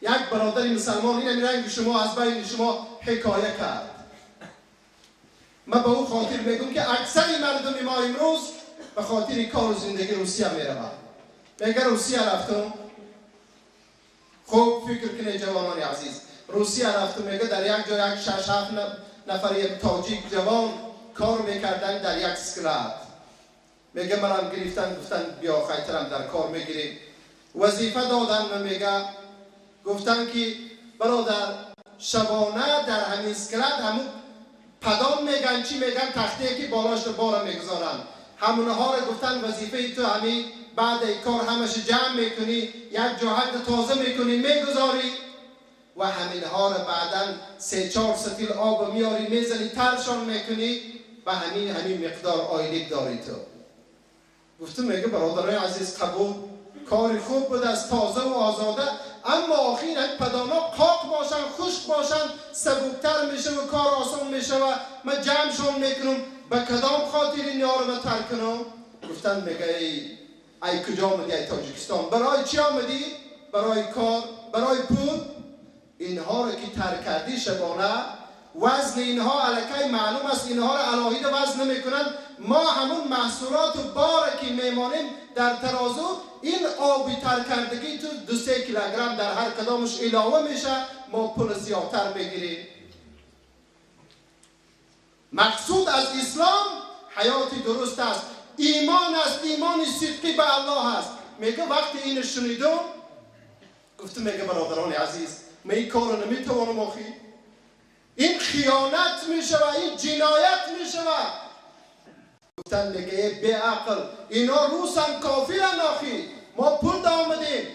یک برادر مسلمان این رنگ شما از بین شما حکایه کرد. من به او خاطر میگم که اکثر مردم ما امروز به خاطر کار و زندگی روسیه میروند. میگه روسیه رفتم. خوب فکر کنید جوانان عزیز، روسیه رفتم، میگه در یک جای یک 6 7 نفر یک تاجیک جوان کار میکردن در یک склад. میگه مرام گرفتن، گفتن بیا خیترم در کار میگیریم. وظیفه دادن، میگه گفتن که برادر شبانه در همین склад همون поддон میگن، چی میگن، تخته که بالاش بارا میگذارن، همونها رو گفتن وظیفه تو همین بعد کار همش جمع میکنی، یک جاهت تازه میکنی میگذاری و همینها رو بعدا 3-4 ستیل آب میاری میزنی ترشان میکنی و همین مقدار آیلیک داری تو. گفتم میگه برادرای عزیز قبول، کاری خوب بود از تازه و آزاده، اما آخر این поддон ا قاق باشن، خشک باشن، سبکتر میشه و کار آسان میشه و من جمعشون میکنم. به کدام خاطر این یارو ترک کنم؟ گفتن میگه ای کجا آمدی؟ ای تاجیکستان. برای چی آمدی؟ برای کار، برای پول. اینها رو که ترک کردی شبانه، وزن اینها الکی معلوم است، اینها رو علاهیده وزن نمیکنن. ما همون محصولات و بار که میمانیم در ترازو، این آبی تر کردگی تو 2-3 کیلوگرم در هر کدامش علاوه میشه، ما پول زیادتر بگیریم. مقصود از اسلام حیات درست است، ایمان است، ایمان صدقی به الله است. میگه وقتی اینو شنیدم گفتم میگه برادران عزیز من این کارو نمیتوانم، آخی این خیانت میشه و این جنایت میشه. گفتن میگه بی عقل، اینا روسن، کافرن، آخی ما پول آمدیم.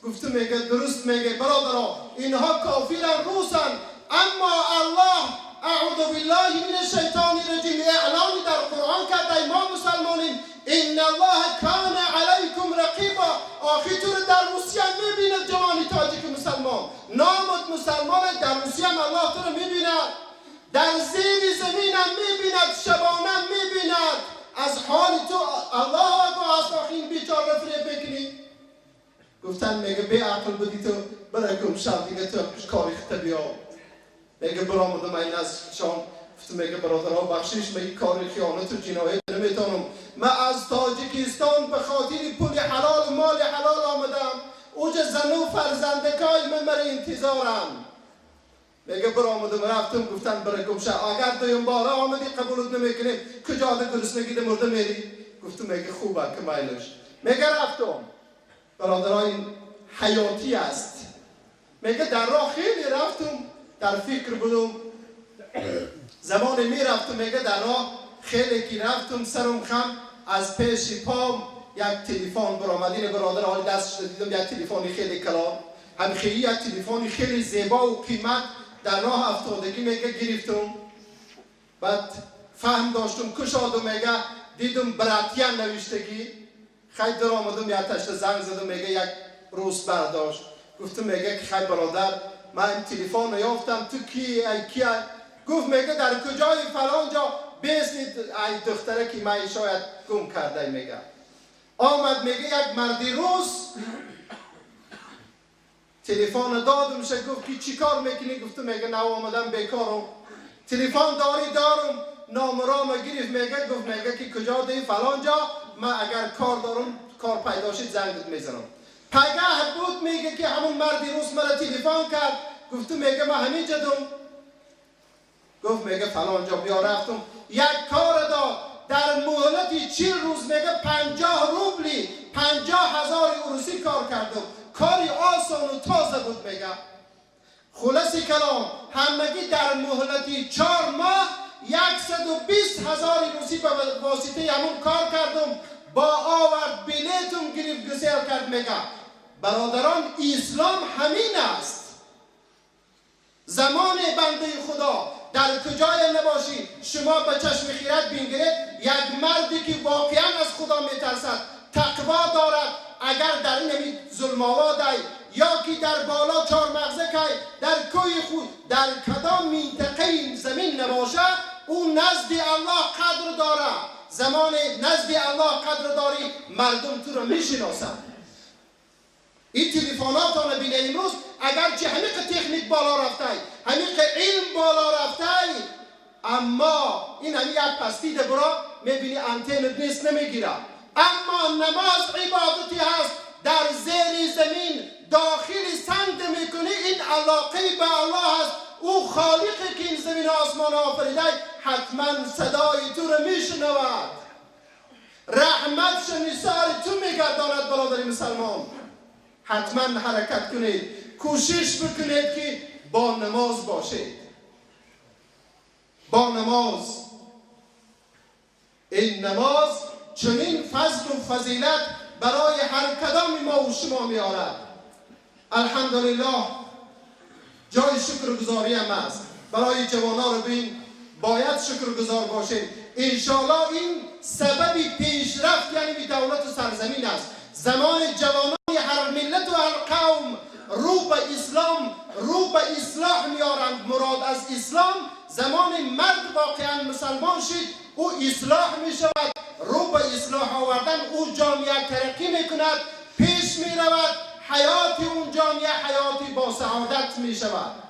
گفتم میگه درست میگه برادران، اینها کافرن، روسن، اما الله اعوذ بالله من الشیطان الرجیم اعلانی در قرآن کرده ما مسلمانیم، ان الله کان علیکم رقیبا. آخی تو رو در روسیه میبینه جوانی تاجیک مسلمان، نامت مسلمان، در روسیه هم الله تو رو میبیند، در زیر زمین هم میبیند، شبانه میبیند، از حال تو الله آگاه است. آخی این بیچاره فریب بکنی. گفتن میگه بی عقل بودی تو، برای گم شب دیگه تو کاری خطه بیا. میگه برآمدم این از شام، گفتم میگه برادرها بخشش، من این کار خیانت و جنایت نمیتونم. من از تاجیکستان به خاطر پول حلال و مال حلال آمدم، اوج زن و فرزندکای من مرا انتظارم. میگه برآمدم رفتم، گفتن برای گم شو، اگر دویم باره آمدی قبولت نمیکنیم، کجا ده گرسنگی ده مرده میری. گفتم میگه خوبه که میلش. میگه رفتم. برادرای حیاتی است. میگه در راه خیلی رفتم، در فکر بودم، زمان میرفتم، میگه در راه خیلی که رفتم سرم خم، از پیش پام یک تلفن برآمد. این برادر حال دستش دیدم یک تلفن خیلی کلان، هم خیلی یک تلفن خیلی زیبا و قیمت در راه افتادگی میگه گرفتم. بعد فهم داشتم کشادم، میگه دیدم братья نوشتگی، خیلی در آمدم یک تشت زنگ زدم، میگه یک روز برداشت. گفتم میگه که خیلی برادر من این تلفن رو یافتم، تو کی ای کی؟ گفت میگه در کجای فلان جا بیسنید ای دختره که من شاید گم کرده. میگه آمد، میگه یک مردی روس تلفن دادم شه، گفت که چی کار میکنی؟ گفتم میگه نه آمدم بیکارم. تلفن داری؟ دارم. نامرام گرفت، میگه گفت میگه که کجا دی؟ فلان جا، من اگر کار دارم کار پیدا شد زنگت میزنم. پگه بود میگه که همون مردی روس مرا تلفن کرد، گفتم میگه من همین جدم. گفت میگه فلان جا بیا. رفتم یک کار داد، در مهلت 40 روز میگه 50 روبلی 50,000 روسی کار کردم، کاری آسان و تازه بود. میگه خلاص کلام همگی در مهلت 4 ماه 120,000 روسی به واسطه همون کار کردم، با آورد بلیتم گرفت گسیل کرد. میگه برادران اسلام همین است. زمان بنده خدا در کجای نباشی شما به چشم خیرت بینگرید، یک مردی که واقعا از خدا میترسد، تقوا دارد، اگر در این ظلم آباد یا که در بالا چهار مغزه که در کوی خود در کدام منطقه زمین نباشه، او نزد الله قدر داره. زمان نزد الله قدر داری، مردم تو رو میشناسند. این تلفناتان بینه امروز اگرچه همیق تکنیک بالا رفته، همیق علم بالا رفته، اما این همی یک پستی برا میبینی انتن نیست، نمیگیره. اما نماز عبادتی هست، در زیر زمین داخل سنگ میکنی، این علاقه به الله هست. او خالقی که این زمین و آسمان آفریده حتما صدای تو رو میشنود، رحمتش نثار تو میگرداند. برادر مسلمان، حتما حرکت کنید، کوشش بکنید که با نماز باشید، با نماز. این نماز چنین فضل و فضیلت برای هر کدام ما و شما میارد. الحمدلله، جای شکرگزاری هم است. برای جوانان رو بین باید شکرگزار باشیم. انشالله این سبب پیشرفت یعنی دولت و سرزمین است. زمان جوانان هر ملت و هر قوم رو به اسلام، رو به اصلاح میارند. مراد از اسلام زمان مرد واقعا مسلمان شد، او اصلاح می شود. رو به اصلاح آوردن او جامعه ترقی میکند، پیش می رود، حیات اون جامعه حیاتی با سعادت می شود.